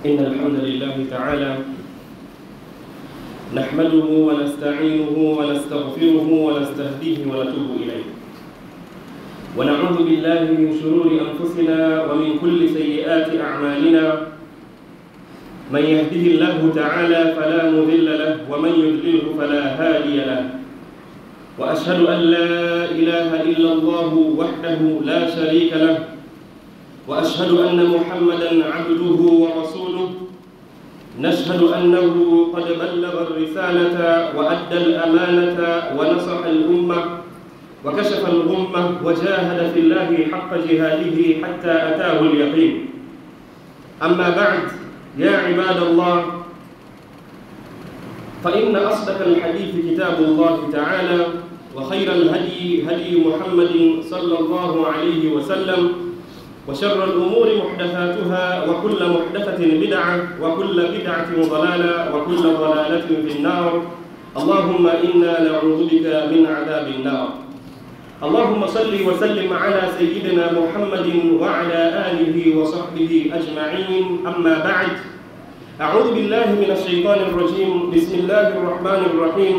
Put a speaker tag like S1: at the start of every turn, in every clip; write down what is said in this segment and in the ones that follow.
S1: إن الحمد لله تعالى نحمده ونستعينه ونستغفره ونستهديه ونتوب إليه، ونعوذ بالله من شرور أنفسنا ومن كل سيئات أعمالنا. من يهده الله تعالى فلا مضل له ومن يضلله فلا هادي له، وأشهد أن لا إله إلا الله وحده لا شريك له، وأشهد أن محمدًا عبده ورسوله. نشهد أنه قد بلغ الرسالة وأدى الأمانة ونصح الأمة وكشف الغمة وجاهد في الله حق جهاده حتى أتاه اليقين. أما بعد، يا عباد الله، فإن أصدق الحديث كتاب الله تعالى، وخير الهدي هدي محمد صلى الله عليه وسلم، وشر الأمور محدثاتها، وكل محدثة بدعة، وكل بدعة ضلالة، وكل ضلالة في النار. اللهم إنا نعوذ بك من عذاب النار. اللهم صل وسلم على سيدنا محمد وعلى آله وصحبه أجمعين. أما بعد، أعوذ بالله من الشيطان الرجيم. بسم الله الرحمن الرحيم.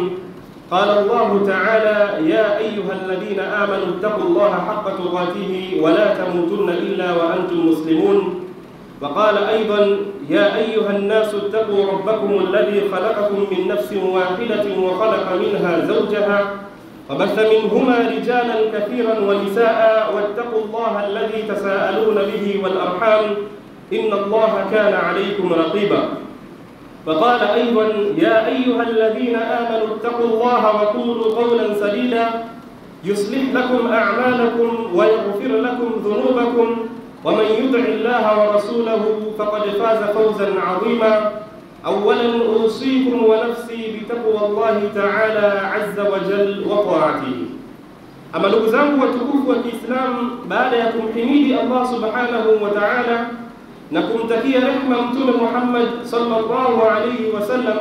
S1: قال الله تعالى: يا أيها الذين آمنوا اتقوا الله حق تقاته ولا تموتن إلا وأنتم مسلمون. وقال أيضا: يا أيها الناس اتقوا ربكم الذي خلقكم من نفس واحدة وخلق منها زوجها وبث منهما رجالا كثيرا ونساء، واتقوا الله الذي تساءلون به والأرحام إن الله كان عليكم رقيبا. وقال أيضا: يا أيها الذين آمنوا اتقوا الله وقولوا قولا سديدا يصلح لكم أعمالكم ويغفر لكم ذنوبكم، ومن يطع الله ورسوله فقد فاز فوزا عظيما. أولا، أوصيكم ونفسي بتقوى الله تعالى عز وجل وطاعته. Ama ndugu zangu watukufu wa Kiislamu, baada ya kumhimidi Allah subhanahu wa ta'ala na kumtakia rehma Mtume Muhammad sallallahu alayhi wasallam,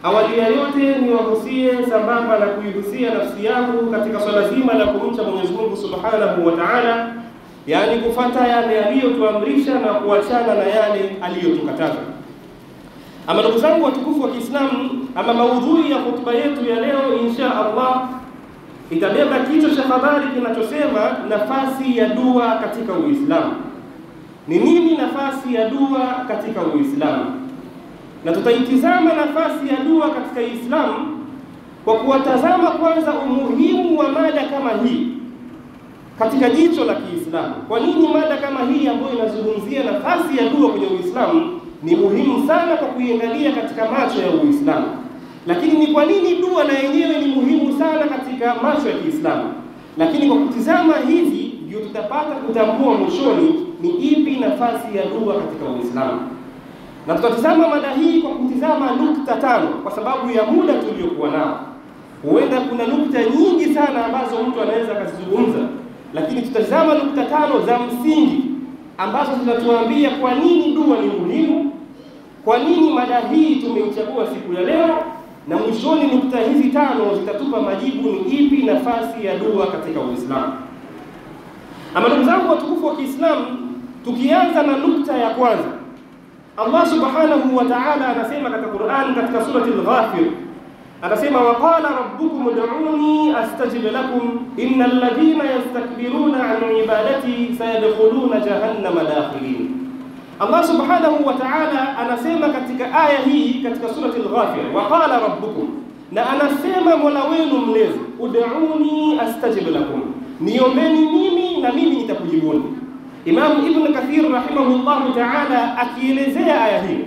S1: awali ya yote ni wahusie sambamba na kuihusia nafsi yangu katika swala zima la kumcha Mwenyezi Mungu subhanahu wa ta'ala, yani kufata yale aliyotuamrisha na kuachana na yale aliyotukataza. Ama ndugu zangu watukufu wa Kiislamu, ama maudhui ya hotuba yetu ya leo insha Allah itabeba kichwa cha habari kinachosema nafasi ya dua katika Uislamu. Ni nini nafasi ya dua katika Uislamu? Na tutaitizama nafasi ya dua katika Uislamu kwa kuwatazama kwanza umuhimu wa mada kama hii katika jicho la Kiislamu. Kwa nini mada kama hii ambayo inazungumzia nafasi ya dua kwenye Uislamu ni muhimu sana kwa kuiangalia katika macho ya Uislamu? Lakini ni kwa nini dua na yenyewe ni muhimu sana katika macho ya Kiislamu? Lakini kwa kutizama hizi ndio tutapata kutambua mwishoni ni ipi nafasi ya dua katika Uislamu. Na tutatizama mada hii kwa kutizama nukta tano kwa sababu ya muda tuliokuwa nao. Huenda kuna nukta nyingi sana ambazo mtu anaweza akazizungumza, lakini tutatizama nukta tano za msingi ambazo zinatuambia kwa nini dua ni muhimu, kwa nini mada hii tumeichagua siku ya leo, na mwishoni nukta hizi tano zitatupa majibu ni ipi nafasi ya dua katika Uislamu. Ama ndugu zangu watukufu wa Kiislamu, tukianza na nukta ya kwanza, Allah subhanahu wa ta'ala anasema katika Qur'an, katika surati Al-Ghafir, anasema: waqala rabbukum ud'uni astajib lakum innal ladhina yastakbiruna an ibadati sayadkhuluna jahannama dakhirin. Allah subhanahu wa ta'ala anasema katika aya hii katika surati Al-Ghafir, waqala rabbukum, na anasema Mola wenu mlezi, ud'uni astajib lakum, niombeni mimi na mimi nitakujibuni. Imam Ibn Kathir rahimahullahu ta'ala akielezea aya hii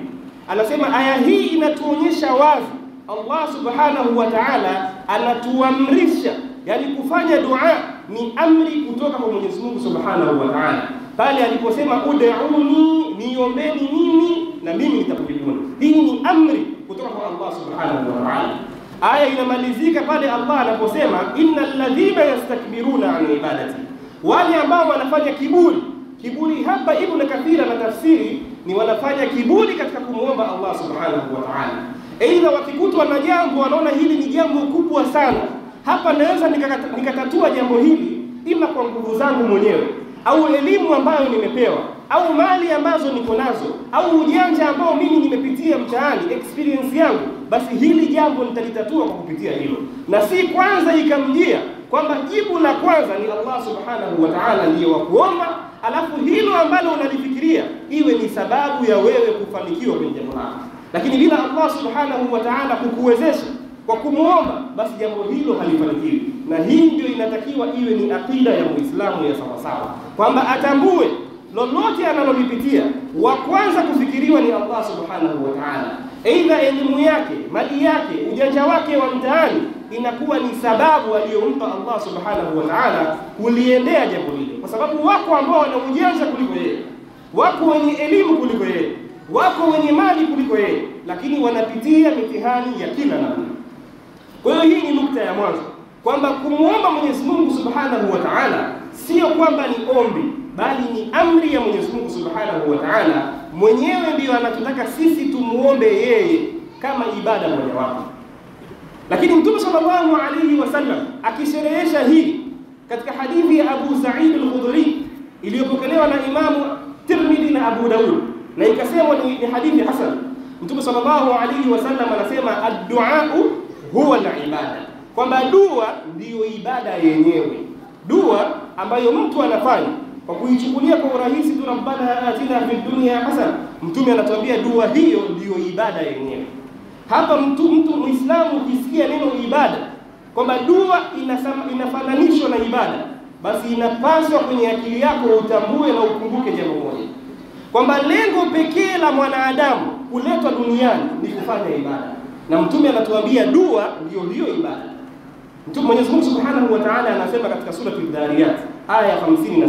S1: anasema aya hii inatuonyesha wazi Allah subhanahu wa ta'ala anatuamrisha, yani kufanya dua ni amri kutoka kwa Mwenyezi Mungu subhanahu wa ta'ala, pale aliposema ud'uni, niombeni mimi na mimi nitakujibuni. Hii ni amri kutoka kwa Allah subhanahu wa ta'ala. Aya inamalizika pale Allah anaposema innal ladhina yastakbiruna an ibadati, wale ambao wanafanya kiburi. Kiburi hapa Ibn Kathir anatafsiri ni wanafanya kiburi katika kumuomba Allah subhanahu wa ta'ala. Aidha wakikutwa na jambo wanaona hili ni jambo kubwa sana, hapa naweza nikatatua jambo hili ima kwa nguvu zangu mwenyewe au elimu ambayo nimepewa au mali ambazo niko nazo au ujanja ambao mimi nimepitia mtaani, experience yangu, basi hili jambo nitalitatua kwa kupitia hilo. Na si kwanza ikamjia kwamba jibu la kwanza ni Allah subhanahu wa ta'ala ndiye wa kuomba, alafu hilo ambalo unalifikiria iwe ni sababu ya wewe kufanikiwa kwenye jambo lako. Lakini bila Allah subhanahu wa ta'ala kukuwezesha kwa kumuomba, basi jambo hilo halifanikiwi. Na hii ndio inatakiwa iwe ni akida ya Muislamu ya sawasawa, kwamba atambue lolote analolipitia wa kwanza kufikiriwa ni Allah subhanahu wa ta'ala. Aidha elimu yake, mali yake, ujanja wake wa mtaani inakuwa ni sababu aliyompa Allah subhanahu wa ta'ala kuliendea jambo lile, kwa sababu wako ambao wana ujanja kuliko yeye, wako wenye elimu kuliko yeye, wako wenye mali kuliko yeye, lakini wanapitia mitihani ya kila namna. Kwa hiyo hii ni nukta ya mwanzo, kwamba kumuomba Mwenyezi Mungu subhanahu wa ta'ala sio kwamba ni ombi, bali ni amri ya Mwenyezi Mungu subhanahu wa ta'ala. Mwenyewe ndiyo anatutaka sisi tumuombe yeye kama ibada mojawapo. Lakini Mtume sallallahu alayhi wasallam akisherehesha hii katika hadithi ya Abu Sa'id al-Khudri iliyopokelewa na Imamu Tirmidhi na Abu Daud, na ikasemwa ni hadithi hasan, Mtume sallallahu alayhi wasallam anasema ad-du'a huwa al-ibada, kwamba dua ndiyo ibada yenyewe. Dua ambayo mtu anafanya kwa kuichukulia kwa urahisi tu, rabbana atina fid dunya hasana, Mtume anatuambia dua hiyo ndiyo ibada yenyewe. Hapa mtu Muislamu ukisikia neno ibada, kwamba dua inafananishwa na ibada, basi inapaswa kwenye akili yako utambue na ukumbuke jambo moja, kwamba lengo pekee la mwanadamu kuletwa duniani ni kufanya ibada, na Mtume anatuambia dua ndiyo hiyo ibada. Mtume Mwenyezi Mungu Subhanahu wa Ta'ala anasema katika sura Al-Dhariyat aya ya 56,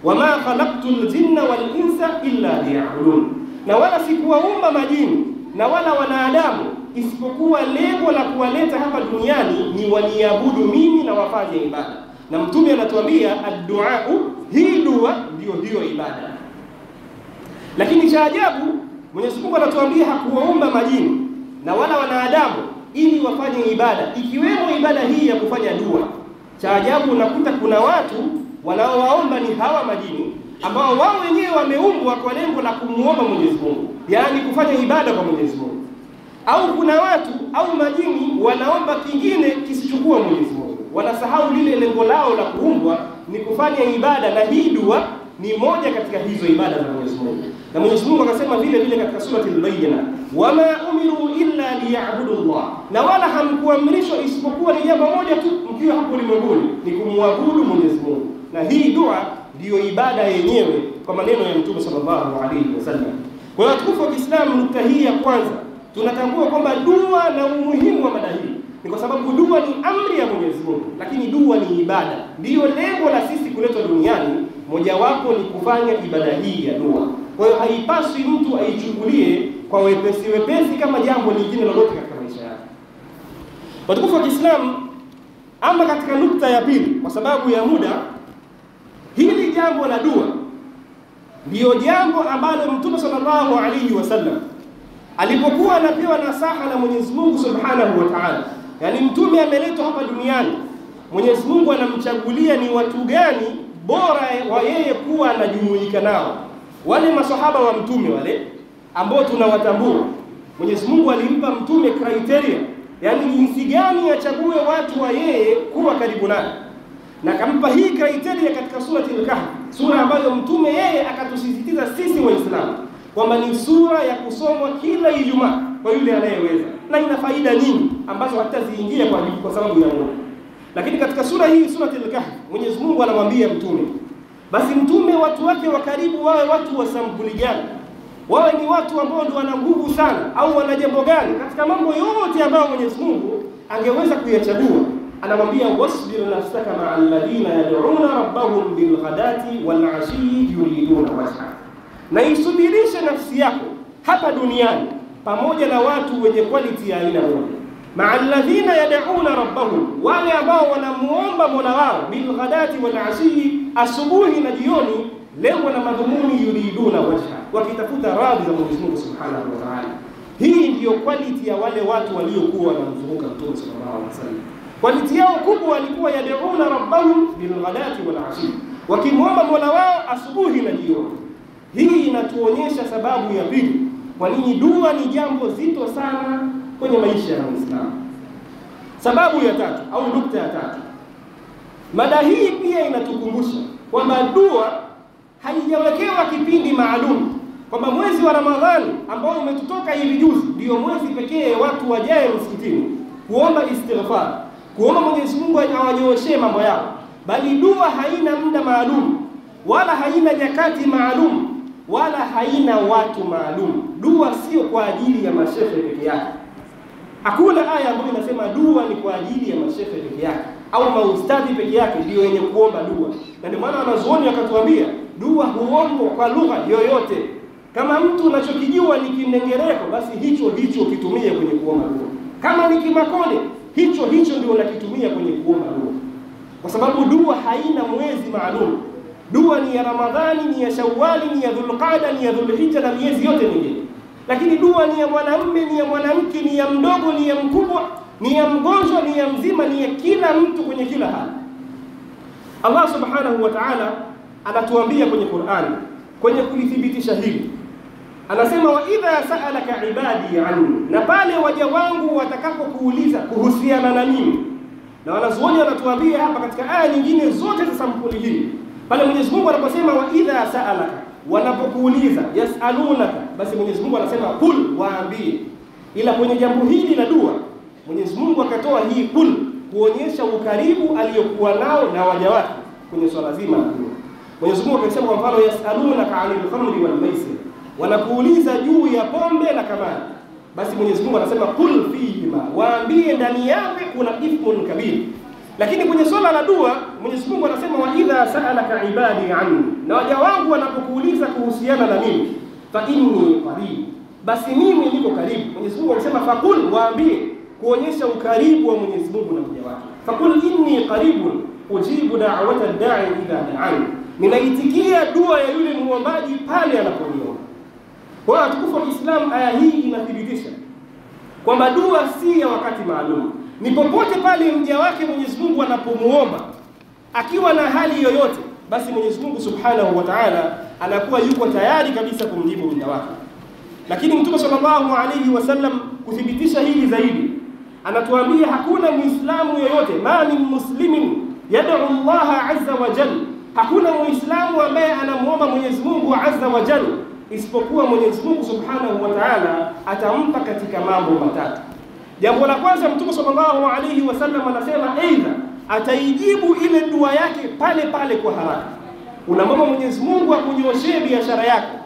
S1: wama khalaqtul jinna wal insa illa liya'budun, na wala sikuwaumba majini na wala wanadamu isipokuwa lengo la kuwaleta hapa duniani ni waniabudu mimi na wafanye ibada. Na Mtume anatuambia ad-du'a, hii dua ndiyo hiyo ibada. Lakini cha ajabu, Mwenyezi Mungu anatuambia hakuwaumba majini na wala wanadamu ili wafanye ibada, ikiwemo ibada hii ya kufanya dua. Cha ajabu, unakuta kuna watu wanaowaomba ni hawa majini ambao wao wenyewe wameumbwa kwa lengo la kumuomba Mwenyezi Mungu, yaani kufanya ibada kwa Mwenyezi Mungu. Au kuna watu au majini wanaomba kingine kisichokuwa Mwenyezi Mungu, wanasahau lile lengo lao la kuumbwa ni kufanya ibada, na hii dua ni moja katika hizo ibada za Mwenyezi Mungu. Na Mwenyezi Mungu akasema vile vile katika sura Al-Bayyina, wama umiru illa liya'budu Allah, na wala hamkuamrishwa isipokuwa ni jambo moja tu mkiwa hapo ulimwenguni, ni kumwabudu Mwenyezi Mungu. Na hii dua ndiyo ibada yenyewe kwa maneno ya Mtume sallallahu alaihi wasallam. Kwa hiyo watukufu wa Kiislamu, nukta hii ya kwanza tunatambua kwamba dua na umuhimu wa mada hii ni kwa sababu dua ni amri ya Mwenyezi Mungu, lakini dua ni ibada. Ndiyo lengo la sisi kuletwa duniani, mojawapo ni kufanya ibada hii ya dua. Kwa hiyo haipaswi mtu aichukulie kwa wepesi wepesi kama jambo lingine lolote katika maisha yake. Watukufu wa Kiislamu, ama katika nukta ya pili, kwa sababu ya muda, hili jambo la dua ndiyo jambo ambalo Mtume sallallahu alaihi wasallam alipokuwa anapewa nasaha na Mwenyezi Mungu Subhanahu wa Ta'ala, yaani mtume ameletwa hapa duniani, Mwenyezi Mungu anamchagulia ni watu gani bora wa yeye kuwa anajumuika nao. Wale masahaba wa mtume wale ambao tunawatambua, Mwenyezi Mungu alimpa mtume criteria, yaani jinsi gani achague watu wa yeye kuwa karibu naye, na akampa hii criteria katika surati Al-Kahf, sura ambayo mtume yeye akatusisitiza sisi Waislamu kwamba ni sura ya kusomwa kila Ijumaa kwa yule anayeweza, na ina faida nyingi ambazo hataziingia kwa sababu ya muda. Lakini katika sura hii, surati Al-Kahf, Mwenyezi Mungu anamwambia mtume, basi mtume watu wake wa karibu wawe watu wa sampuli gani? Wawe ni watu ambao ndio wana nguvu sana au wana jambo gani katika mambo yote ambayo Mwenyezi Mungu angeweza kuyachagua? Anamwambia wasbir nafsaka ma'a alladhina yad'una rabbahum bilghadati wal 'ashyi yuriduna wajha, na isubirishe nafsi yako hapa duniani pamoja na watu wenye quality ya aina moja. Ma'a alladhina yad'una rabbahum, wale ambao wanamuomba Mola wao, bilghadati wal 'ashyi, asubuhi na jioni, lengo na madhumuni yuriduna wajha, wakitafuta radhi za Mwenyezi Mungu Subhanahu wa Ta'ala. Hii ndiyo quality ya wale watu waliokuwa wanamzunguka Mtume sallallahu alaihi wasallam. Quality yao kubwa walikuwa yad'una rabbahum bilghadati wal 'ashyi, wakimuomba Mola wao asubuhi na jioni. Hii inatuonyesha sababu ya pili kwa nini dua ni jambo zito sana kwenye maisha ya Muislamu. Sababu ya tatu au nukta ya tatu, mada hii pia inatukumbusha kwamba dua haijawekewa kipindi maalum, kwamba mwezi wa Ramadhani ambao umetutoka hivi juzi ndio mwezi pekee watu wajae msikitini kuomba istighfar, kuomba Mwenyezi Mungu awanyooshee mambo yao, bali dua haina muda maalum, wala haina nyakati maalum, wala haina watu maalum. Dua sio kwa ajili ya mashehe peke yake. Hakuna aya ambayo inasema dua ni kwa ajili ya mashehe peke yake au maustadhi peke yake ndio wenye kuomba dua. Na ndio maana wanazuoni wakatuambia dua huombwa kwa lugha yoyote. Kama mtu unachokijua ni Kindengereko, basi hicho hicho kitumie kwenye kuomba dua. Kama ni Kimakole, hicho hicho ndio unakitumia kwenye kuomba dua, kwa sababu dua haina mwezi maalum. Dua ni ya Ramadhani, ni ya Shawwali, ni ya Dhulqaada, ni ya Dhulhijja na miezi yote mingine. Lakini dua ni ya mwanamume, ni ya mwanamke, ni ya mdogo, ni ya mkubwa, ni ya mgonjwa, ni ya mzima, ni ya kila mtu kwenye kila hali. Allah subhanahu wa ta'ala anatuambia kwenye Qur'an, kwenye kulithibitisha hili, anasema wa idha sa'alaka ibadi anni, na pale waja wangu watakapokuuliza kuhusiana na mimi. Na wanazuoni wanatuambia hapa katika aya nyingine zote za sampuli hii, pale Mwenyezi Mungu anaposema wa idha sa'alaka, wanapokuuliza, yasalunaka, basi Mwenyezi Mungu anasema kul, waambie. Ila kwenye jambo hili la dua Mwenyezi Mungu akatoa hii kul kuonyesha ukaribu aliyokuwa nao na waja wake kwenye swala zima la dua. Mwenyezi Mungu akasema kwa mfano, yasalunaka anil khamri wal maisir, wanakuuliza juu ya pombe na kamari. Basi Mwenyezi Mungu anasema kul fihima, waambie ndani yake kuna ithmun kabir. Lakini kwenye swala la dua Mwenyezi Mungu anasema wa idha sa'alaka ibadi anni, na waja wangu wanapokuuliza kuhusiana na mimi, fa inni qarib, basi mimi niko karibu. Mwenyezi Mungu anasema fakul, waambie, kuonyesha ukaribu wa Mwenyezi Mungu na mja wake. Fakul inni qaribun ujibu da'wata da'i idha da'ani, ninaitikia dua ya yule muombaji pale anaponiomba. Kwa hiyo watukufu wa Kiislamu, aya hii inathibitisha kwamba dua si ya wakati maalum, ni popote pale mja wake Mwenyezi Mungu anapomuomba akiwa na hali yoyote, basi Mwenyezi Mungu Subhanahu wa Ta'ala anakuwa yuko tayari kabisa kumjibu mja wake. Lakini Mtume sallallahu alayhi wasallam kuthibitisha hili zaidi, anatuambia hakuna Muislamu yoyote, ma min muslimin yad'u Allah azza wa jalla, hakuna Muislamu ambaye anamuomba Mwenyezi Mungu azza wa jalla isipokuwa Mwenyezi Mungu Subhanahu wa Ta'ala atampa katika mambo matatu. Jambo la kwanza, Mtume sallallahu alayhi wasallam anasema aidha ataijibu ile dua yake pale pale kwa haraka. Unamwomba Mwenyezi Mungu akunyoshee biashara yako,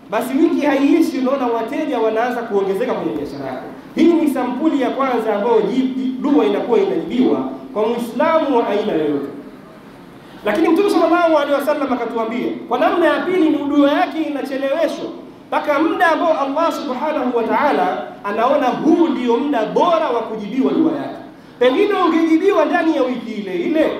S1: basi wiki haiishi unaona wateja wanaanza kuongezeka kwenye biashara yako. Hii ni sampuli ya kwanza ambayo dua inakuwa inajibiwa kwa Muislamu wa aina yoyote. Lakini Mtume sallallahu alaihi wasallam akatuambia kwa namna ya pili ni dua yake inacheleweshwa mpaka muda ambao Allah subhanahu wa ta'ala anaona huu ndio muda bora wa kujibiwa dua yake. Pengine ungejibiwa ndani ya wiki ile ile,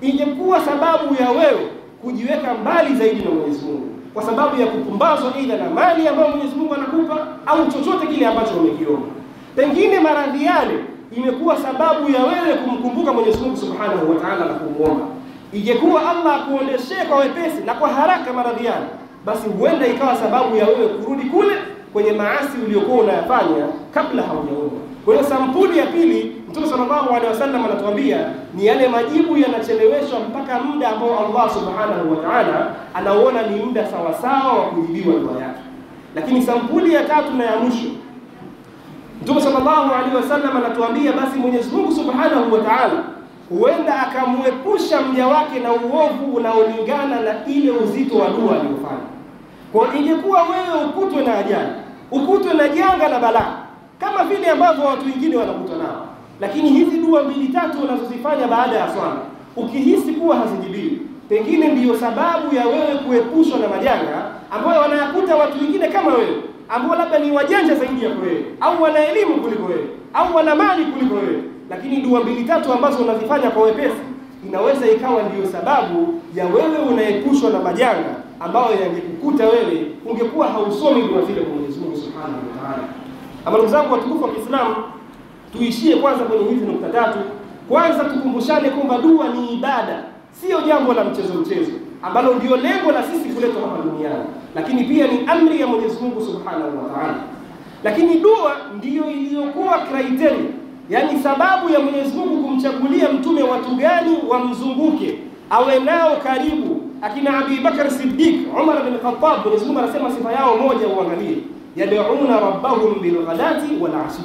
S1: ingekuwa sababu ya wewe kujiweka mbali zaidi na Mwenyezi Mungu, kwa sababu ya kupumbazwa aidha na mali ambayo Mwenyezi Mungu anakupa au chochote kile ambacho umekiomba. Pengine maradhi yale imekuwa sababu ya wewe kumkumbuka Mwenyezi Mungu Subhanahu wa Ta'ala na kumuomba. Ingekuwa Allah akuondeshee kwa wepesi na kwa haraka maradhi yale, basi huenda ikawa sababu ya wewe kurudi kule kwenye maasi uliyokuwa unayafanya kabla haujaomba. Kwa hiyo sampuli ya pili, Mtume sallallahu alaihi wasallam anatuambia ni yale majibu yanacheleweshwa mpaka muda ambao Allah Subhanahu wa Ta'ala anaona ni muda sawasawa wa kujibiwa dua yake. Lakini sampuli ya tatu na ya mwisho, Mtume sallallahu alaihi wasallam anatuambia basi Mwenyezi Mungu Subhanahu wa Ta'ala huenda akamuepusha mja wake na uovu unaolingana na ile uzito wa dua aliyofanya. Kwa ingekuwa wewe ukutwe na ajali, ukutwe na janga la balaa kama vile ambavyo watu wengine wanakutwa nao, lakini hizi dua mbili tatu unazozifanya baada ya swala ukihisi kuwa hazijibiwi, pengine ndiyo sababu ya wewe kuepushwa na majanga ambayo wanayakuta watu wengine kama wewe, ambao labda ni wajanja zaidi ya wewe, au wana elimu kuliko wewe, au wana mali kuliko wewe. Lakini dua mbili tatu ambazo unazifanya kwa wepesi inaweza ikawa ndiyo sababu ya wewe unaepushwa na majanga ambayo yangekukuta wewe ungekuwa hausomi dua zile kwa Mwenyezi Mungu Subhanahu wa Ta'ala. Ama ndugu zangu watukufu wa Kiislamu, tuishie kwanza kwenye hizi nukta tatu. Kwanza tukumbushane kwamba dua ni ibada, sio jambo la mchezo mchezo. ambalo ndio lengo la sisi kuletwa hapa duniani, lakini pia ni amri ya Mwenyezi Mungu Subhanahu wa Ta'ala. Lakini dua ndiyo iliyokuwa criteria, yani sababu ya Mwenyezi Mungu kumchagulia mtume watu gani wamzunguke, awe nao karibu. Akina Abi Bakar Siddiq, Umar bin Khattab, Mwenyezi Mungu anasema sifa yao moja uangalie, yad'una rabbahum bilghadati wal ashi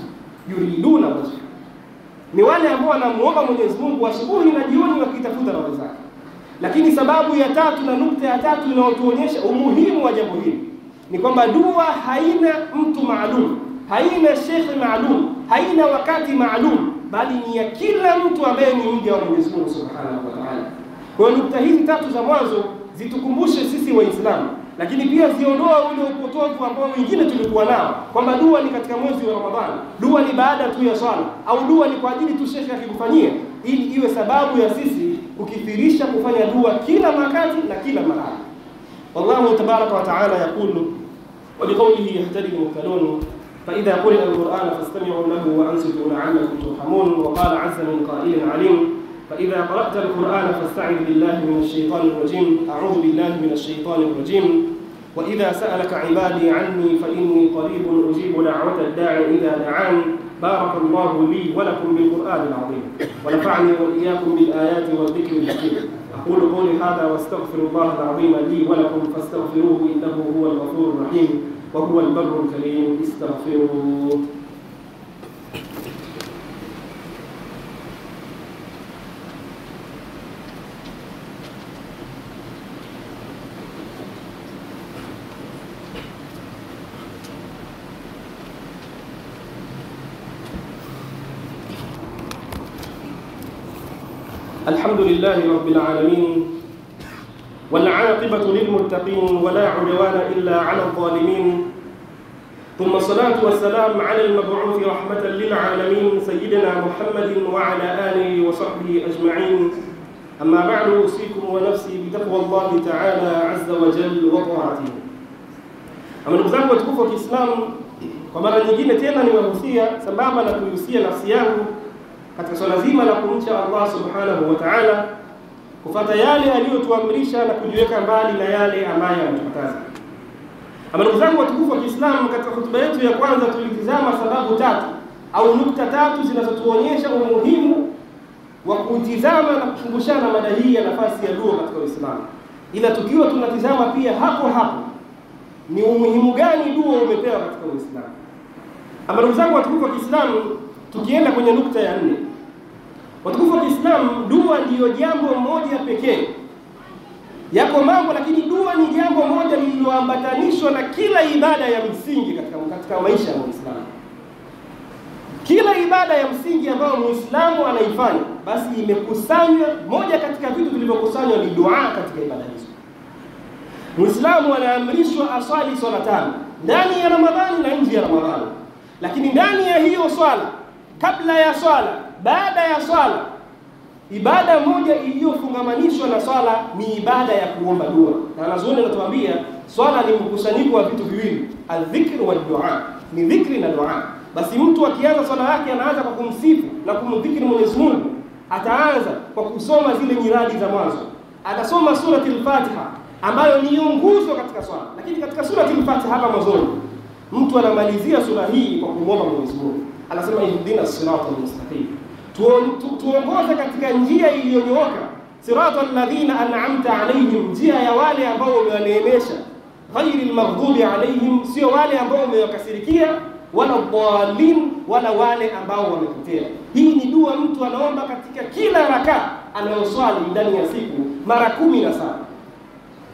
S1: yuriduna wajha, ni wale ambao wanamuomba Mwenyezi Mungu asubuhi na jioni wakitafuta radhi zake. Lakini sababu ya tatu na nukta ya tatu inayotuonyesha umuhimu wa jambo hili ni kwamba dua haina mtu maalum, haina shekhe maalum, haina wakati maalum, bali ni ya kila mtu ambaye ni mja wa Mwenyezi Mungu Subhanahu wa Ta'ala. Kwa hiyo nukta hizi tatu za mwanzo zitukumbushe sisi Waislamu, lakini pia ziondoa ule upotovu ambao wengine tulikuwa nao kwamba dua ni katika mwezi wa Ramadhani, dua ni baada tu ya swala, au dua ni kwa ajili tu shekhe akikufanyia, ili iwe sababu ya sisi kukithirisha kufanya dua kila wakati na kila mahali. Wallahu tabaraka wa taala yaqulu wa biqawlihi yahtadi al-muhtadun fa idha quri'a al-Qur'an fastami'u lahu wa ansitu la'allakum turhamun. Wa qala 'azza min qa'ilin 'alim فإذا قرأت القرآن فاستعذ بالله من الشيطان الرجيم، أعوذ بالله من الشيطان الرجيم. وإذا سألك عبادي عني فإني قريب أجيب دعوة الداعي إذا دعان. بارك الله لي ولكم بالقرآن العظيم ونفعني وإياكم بالآيات والذكر الحكيم. أقول قولي هذا واستغفر الله العظيم لي ولكم فاستغفروه إنه هو الغفور الرحيم وهو البر الكريم. استغفروه. الحمد لله رب العالمين، والعاقبة للمتقين، ولا عدوان إلا على الظالمين، ثم الصلاة والسلام على المبعوث رحمة للعالمين سيدنا محمد وعلى آله وصحبه أجمعين. أما بعد، أوصيكم ونفسي بتقوى الله تعالى عز وجل وطاعته. Ama ndugu zangu watukufu wa Kiislamu, kwa mara nyingine tena niwahusia sambamba na kuihusia nafsi yangu katika swala zima la kumcha Allah Subhanahu wa Ta'ala, kufuata yale aliyotuamrisha na kujiweka mbali na yale ambayo ametukataza. Ama ndugu zangu watukufu wa Kiislamu, katika hotuba yetu ya kwanza tulitizama sababu tatu au nukta tatu zinazotuonyesha umuhimu wa kutizama na kukumbushana mada hii ya nafasi ya dua katika Uislamu. Ila tukiwa tunatizama pia hapo hapo ni umuhimu gani dua umepewa katika Uislamu. Ama ndugu zangu watukufu wa Kiislamu, tukienda kwenye nukta ya nne, watukufu wa Kiislamu, dua ndiyo jambo moja pekee. Yako mambo, lakini dua ni jambo moja lililoambatanishwa na kila ibada ya msingi katika maisha ya Muislamu. Kila ibada ya msingi ambayo Muislamu anaifanya, basi imekusanywa, moja katika vitu vilivyokusanywa ni dua katika ibada hizo. Muislamu anaamrishwa aswali swala tano ndani ya Ramadhani na nje ya Ramadhani. Lakini ndani ya hiyo swala, kabla ya swala, baada ya swala, ibada moja iliyofungamanishwa na swala ni ibada ya kuomba dua. Na wanazuoni wanatuambia swala ni mkusanyiko wa vitu viwili, adh-dhikr wa dua, ni dhikri na dua. Basi mtu akianza swala yake anaanza kwa kumsifu na kumdhikiri Mwenyezi Mungu. Ataanza kwa kusoma zile nyiradi za mwanzo, atasoma surati al-Fatiha ambayo ni nguzo katika swala. Lakini katika surati al-Fatiha hapa mwanzoni mtu anamalizia sura hii kwa kumwomba Mwenyezi Mungu. Anasema ihdina siratal mustaqim, tuongoze katika njia iliyonyooka, siratal ladhina an'amta alayhim, njia ya wale ambao umewaneemesha, ghairil maghdubi alayhim, sio wale ambao umewakasirikia, wala dhalin, wala wale ambao wamepotea. Hii ni dua mtu anaomba katika kila raka anayoswali ndani ya siku mara 17,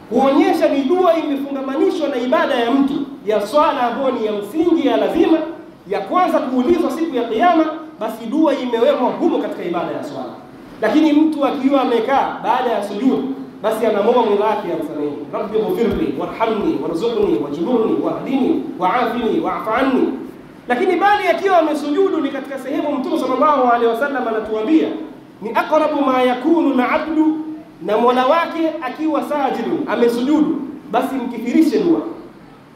S1: kuonyesha ni dua imefungamanishwa na ibada ya mtu ya swala ambayo ni ya msingi ya lazima ya kwanza kuulizwa siku ya Kiyama. Basi dua imewekwa humo katika ibada ya swala. Lakini mtu akiwa amekaa baada ya sujudu, basi anamwomba Mola wake amsamehe, rabbi ghfirli warhamni warzuqni wajburni wahdini waafini wa'fu anni. Lakini bali akiwa amesujudu ni katika sehemu Mtume sallallahu alaihi wasallam anatuambia ni aqrabu ma yakunu al-abdu na Mola wake akiwa sajidu amesujudu, basi mkithirishe dua.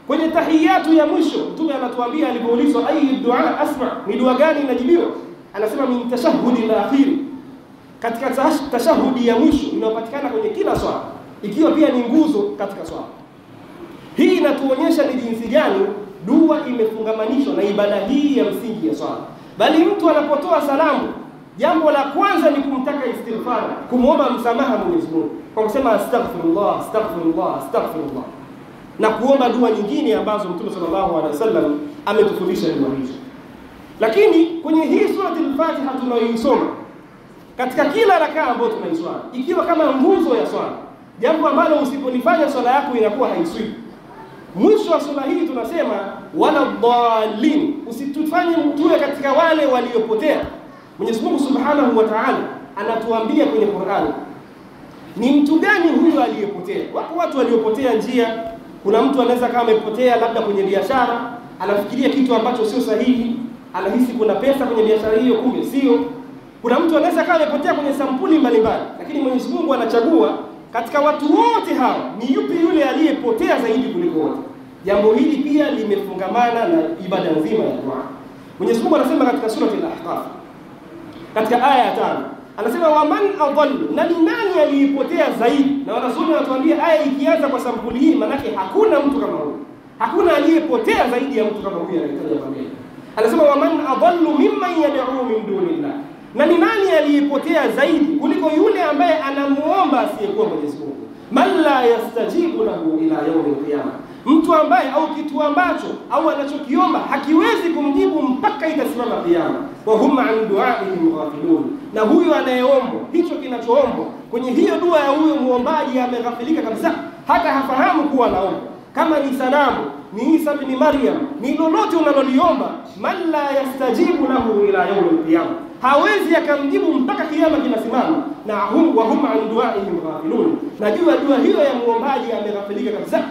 S1: Kwenye tahiyatu ya mwisho Mtume anatuambia alipoulizwa ayi dua asma, ni dua gani inajibiwa, anasema min tashahhudi al-akhir, katika tashahudi ya mwisho inayopatikana kwenye kila swala. ikiwa pia ni nguzo katika swala. Hii inatuonyesha ni jinsi gani dua imefungamanishwa na ibada hii ya msingi ya swala. Bali mtu anapotoa salamu, jambo la kwanza ni kumtaka istighfar, kumuomba msamaha Mwenyezi Mungu kwa kusema astaghfirullah, astaghfirullah, astaghfirullah, na kuomba dua nyingine ambazo Mtume sallallahu alaihi wasallam ametufundisha dua hizo. Lakini kwenye hii surati al-Fatiha tunayoisoma katika kila rakaa ambayo tunaiswali, ikiwa kama nguzo ya swala, jambo ambalo usipolifanya swala yako inakuwa haiswi. Mwisho wa sura hii tunasema wala dhalin, usitufanye tuwe katika wale waliopotea. Mwenyezi Mungu Subhanahu wa Ta'ala anatuambia kwenye Qur'an, ni mtu gani huyu aliyepotea? Wako watu waliopotea njia. Kuna mtu anaweza kama amepotea labda kwenye biashara, anafikiria kitu ambacho sio sahihi, anahisi kuna pesa kwenye biashara hiyo, kumbe sio. Kuna mtu anaweza kama amepotea kwenye sampuli mbalimbali, lakini Mwenyezi Mungu anachagua katika watu wote hawa ni yupi yule aliyepotea zaidi kuliko wote. Jambo hili pia limefungamana na ibada nzima ya dua. Mwenyezi Mungu anasema katika surati Al-Ahqaf, katika aya ya 5, anasema waman adallu, na ni nani aliyepotea zaidi? Na wanazuoni wanatuambia aya ikianza kwa sampuli hii, manake hakuna mtu kama huyu, hakuna aliyepotea zaidi ya mtu kama huyu anayetaja mbele. Anasema waman adallu mimman yad'u min dunillah, na ni nani aliyepotea zaidi kuliko yule ambaye anamuomba asiyekuwa Mwenyezi Mungu. Man la yastajibu lahu ila yaumil qiyama, mtu ambaye au kitu ambacho au anachokiomba hakiwezi kumjibu mpaka itasimama kiyama. Wa hum an du'aihim ghafilun, na huyo anayeomba hicho kinachoombwa kwenye hiyo dua ya huyo muombaji ameghafilika kabisa, hata hafahamu kuwa anaomba. Kama ni sanamu, ni Isa bin Maryam, ni lolote unaloliomba, man la yastajibu lahu ila yaumil qiyama, hawezi akamjibu mpaka kiyama kinasimama. Na hum wa hum an du'aihim ghafilun, na jua dua hiyo ya muombaji ameghafilika kabisa.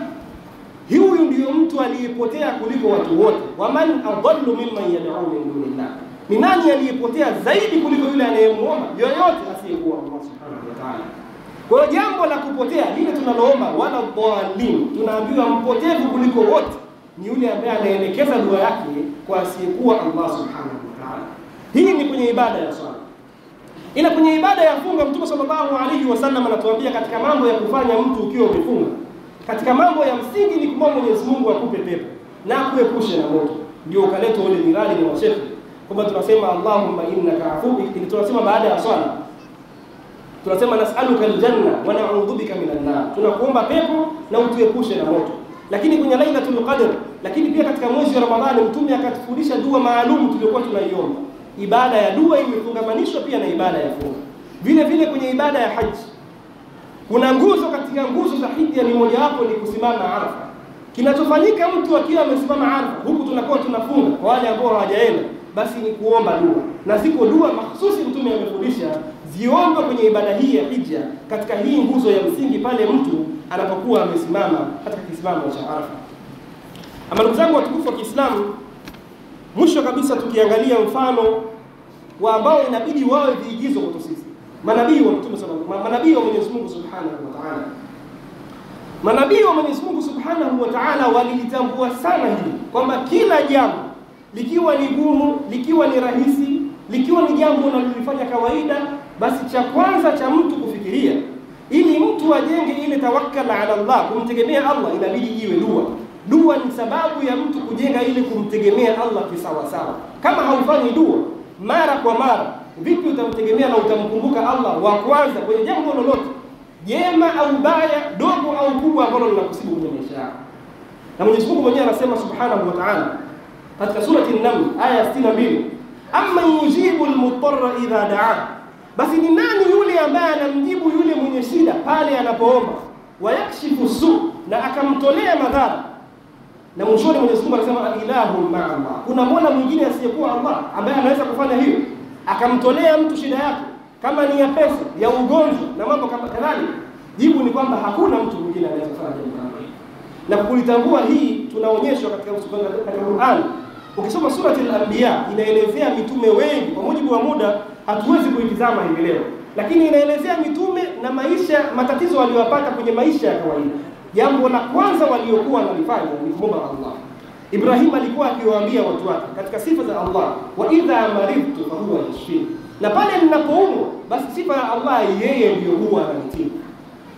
S1: Huyu ndiyo mtu aliyepotea kuliko watu wote. Waman adallu mimman yad'u min dunillah, ni nani aliyepotea zaidi kuliko yule anayemuomba yoyote asiyekuwa Allah Subhanahu wa Ta'ala. Kwa hiyo jambo la kupotea lile tunaloomba wala dhalin, tunaambiwa mpotevu kuliko wote ni yule ambaye anaelekeza dua yake kwa asiyekuwa Allah Subhanahu wa Ta'ala. Hii ni kwenye ibada ya swala. Ila kwenye ibada ya funga, Mtume sallallahu alaihi wasallam anatuambia katika mambo ya kufanya mtu ukiwa umefunga, katika mambo ya msingi ni kumwomba Mwenyezi Mungu akupe pepo na akuepushe na moto. Ndio ukaleta ule miradi na mashehe kwamba tunasema Allahumma innaka afuwwun, tunasema baada ya swala tunasema nas'aluka aljanna wa na'udhu bika minan nar, tunakuomba pepo na utuepushe na moto. Lakini kwenye Lailatul Qadr, lakini pia katika mwezi wa Ramadhani, Mtume akatufundisha dua maalum tuliyokuwa tunaiomba. Ibada ya dua imefungamanishwa pia na ibada ya funga. Vile vile kwenye ibada ya haji kuna nguzo, katika nguzo za hija ni mojawapo ni kusimama Arafa. Kinachofanyika mtu akiwa amesimama Arafa, huku tunakuwa tunafunga kwa wale ambao hawajaenda, basi ni kuomba dua, na ziko dua mahsusi Mtume amefundisha ziombwe kwenye ibada hii ya hija, katika hii nguzo ya msingi pale mtu anapokuwa amesimama katika kisimamo cha Arafa. Ama ndugu zangu watukufu wa Kiislamu, mwisho kabisa tukiangalia mfano wa ambao inabidi wawe viigizo kwetu sisi, manabii wa Mtume sallallahu alaihi wasallam, manabii wa Mwenyezi Mungu Subhanahu wa Ta'ala. Manabii wa Mwenyezi Mungu Subhanahu wa Ta'ala walilitambua sana hili kwamba kila jambo likiwa ni gumu, likiwa ni rahisi, likiwa ni jambo unalolifanya kawaida, basi cha kwanza cha mtu kufikiria ili mtu ajenge ile tawakkal ala Allah, kumtegemea Allah, inabidi iwe dua. Dua ni sababu ya mtu kujenga ile kumtegemea Allah kisawasawa. Kama haufanyi dua mara kwa mara, vipi utamtegemea na utamkumbuka Allah wa kwanza kwenye jambo lolote, jema au baya, dogo au kubwa, ambalo linakusibu kwenye maisha yako? Na Mwenyezi Mungu mwenyewe anasema Subhanahu wa Ta'ala katika surati An-Naml aya 62, amma yujibu al-muttarra idha da'a, basi ni nani yule ambaye anamjibu yule mwenye shida pale anapoomba, wayakshifu su, na akamtolea madhara. Na mwishoni Mwenyezi Mungu anasema ilahu ma'a Allah, kuna mola mwingine asiyekuwa Allah ambaye anaweza kufanya hiyo, akamtolea mtu shida yake, kama ni ya pesa, ya ugonjwa na mambo kama kadhalika. Jibu ni kwamba hakuna mtu mwingine anaweza kufanya jambo kama hili. Na kulitambua hii tunaonyeshwa katika Qur'an. Ukisoma surati Al-Anbiya inaelezea mitume wengi, kwa mujibu wa muda hatuwezi kuitizama hivi leo, lakini inaelezea mitume na maisha, matatizo waliyopata kwenye maisha ya kawaida. Jambo la kwanza waliokuwa wanalifanya ni kumwomba Allah. Ibrahim alikuwa akiwaambia watu wake katika sifa za Allah, wa idha maridtu fa huwa yashfini, na pale ninapoumwa basi sifa ya Allah yeye ndiyo huwa ananitibu.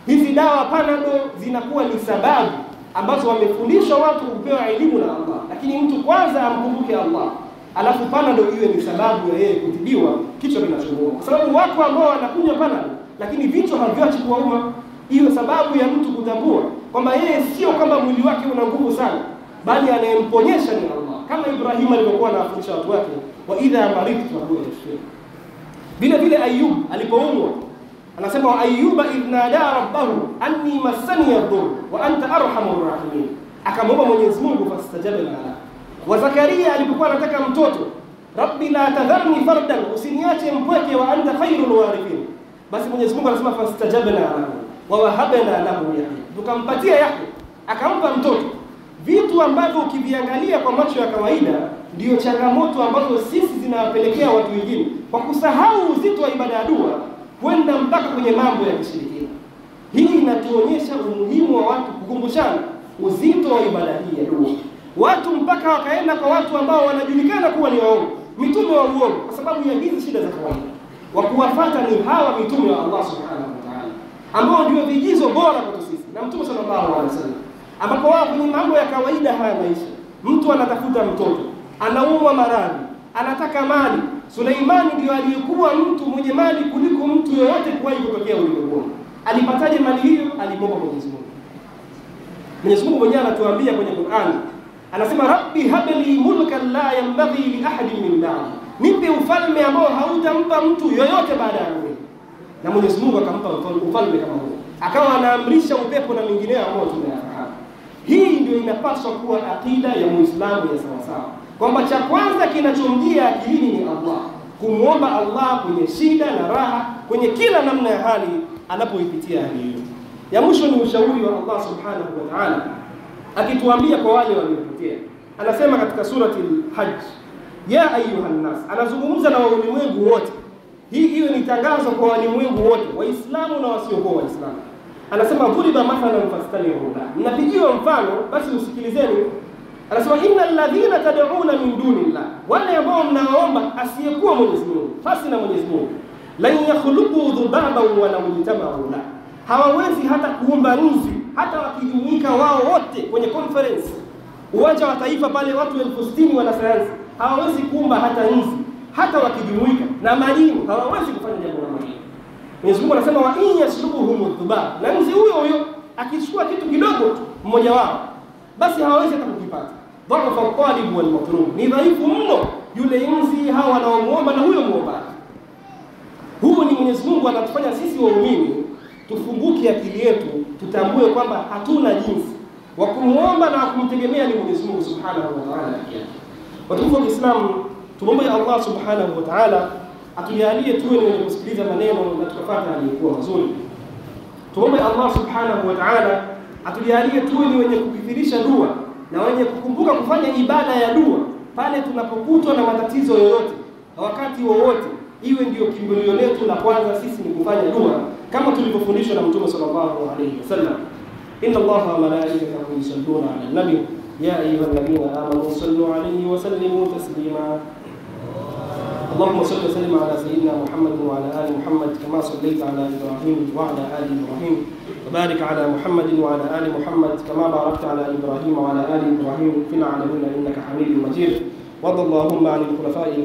S1: Hizi dawa Panado zinakuwa ni sababu ambazo wamefundishwa watu kupewa elimu na Allah, lakini mtu kwanza amkumbuke Allah, alafu Panado iwe ni sababu ya yeye kutibiwa kichwa kinachomuuma. Kwa sababu wako ambao wanakunywa Panado lakini vichwa haviachi kuwauma. Hiyo sababu ya mtu kutambua kwamba yeye sio kwamba mwili wake una nguvu sana, bali anayemponyesha ni Allah, kama Ibrahim alivyokuwa anawafundisha watu wake, wa idha maridtu fa huwa yashfini. Vile vile Ayub alipoumwa anasema, wa Ayuba idh nada rabbahu anni massani ad-durr wa anta arhamur rahimin, akamwomba Mwenyezi Mungu fastajabna lahu. Wa Zakaria alipokuwa anataka mtoto, rabbi la tadharni fardan, usiniache mpweke, wa anta khairul warithin. Basi Mwenyezi Mungu anasema fastajabna lahu wa wahabna lahu Yahya, tukampatia Yahya, akampa mtoto. Vitu ambavyo ukiviangalia kwa macho ya kawaida ndiyo changamoto ambazo sisi zinawapelekea watu wengine kwa kusahau uzito wa ibada ya dua kwenda mpaka kwenye mambo ya kishirikina. Hii inatuonyesha umuhimu wa watu kukumbushana uzito wa ibada hii ya dua. Watu mpaka wakaenda kwa watu ambao wanajulikana kuwa ni waongo, mitume wa uongo, kwa sababu ya hizi shida za kawaida. Wa kuwafuata ni hawa mitume wa Allah subhanahu wa ta'ala, ambao ndio vigizo bora kwetu sisi na Mtume sallallahu alaihi wasallam, ambapo wao kwenye mambo ya kawaida haya maisha, mtu anatafuta mtoto, anaumwa maradhi, anataka mali. Suleimani ndio aliyekuwa mtu mwenye mali kuliko mtu yoyote kuwahi kutokea ulimwenguni. Alipataje mali hiyo? Alimwomba Mwenyezi Mungu. Mwenyezi Mungu mwenyewe anatuambia kwenye Qur'an, anasema rabbi habli mulkan la yanbaghi li ahadin min ba'di, nipe ufalme ambao hautampa mtu yoyote baada ya mimi. Na Mwenyezi Mungu akampa ufalme kama huo, akawa anaamrisha upepo na mingineyo ambayo tunayafahamu. Hii ndio inapaswa kuwa akida ya Muislamu ya sawasawa, kwamba cha kwanza kinachomjia akilini ni Allah, kumwomba Allah kwenye shida na raha, kwenye kila namna ya hali anapoipitia hali hiyo. Ya mwisho ni ushauri wa Allah subhanahu wa ta'ala, akituambia kwa wale waliopotea. Anasema katika surati al-Hajj, ya ayuhan nas, anazungumza na walimwengu wote. Hii hiyo ni tangazo kwa walimwengu wote, Waislamu na wasiokuwa Waislamu. Anasema dhuriba mathalan fastami'u lahu, mnapigiwa mfano basi usikilizeni. Anasema innal ladhina tad'una min dunillah, wale ambao mnaomba asiyekuwa Mwenyezi Mungu, fasi na Mwenyezi Mungu, lan yakhluqu dhubaban wa law ijtama'u la, hawawezi hata kuumba nzi, hata wakijumuika wao wote kwenye conference uwanja wa taifa pale, watu 60,000 wanasayansi hawawezi kuumba hata nzi, hata wakijumuika na majini hawawezi kufanya jambo kama hilo. Mwenyezi Mungu anasema wa in yaslubuhum dhubab, na nzi huyo huyo akichukua kitu kidogo tu mmoja wao, basi hawawezi hata kukipata. Dhaifu al-talib wal matlub, ni dhaifu mno yule nzi, hawa wanaomuomba na huyo muombaji. Huu ni Mwenyezi Mungu anatufanya sisi waumini tufunguke akili yetu, tutambue kwamba hatuna jinsi wa kumuomba na kumtegemea ni Mwenyezi Mungu subhanahu wa ta'ala. Watukufu wa Kiislamu, tumuombe Allah subhanahu wa ta'ala atujalie tuwe ni wenye kusikiliza maneno na tukafuata yaliyokuwa mazuri. Tumuombe Allah subhanahu wa ta'ala atujalie tuwe ni wenye kukithirisha dua na wenye kukumbuka kufanya ibada ya dua pale tunapokutwa na matatizo yoyote na wakati wowote, iwe ndio kimbilio letu la kwanza sisi ni kufanya dua kama tulivyofundishwa na Mtume sallallahu alayhi wasallam. Inna Allaha wa malaikatahu yusalluna ala nabi ya ayyuhalladhina amanu sallu alayhi wa sallimu taslima. اللهم صل وسلم على سيدنا محمد وعلى آل محمد كما صليت على إبراهيم وعلى آل إبراهيم، وبارك على محمد وعلى آل محمد كما باركت على إبراهيم وعلى آل إبراهيم في العالمين إنك حميد مجيد. وارض اللهم عن الخلفاء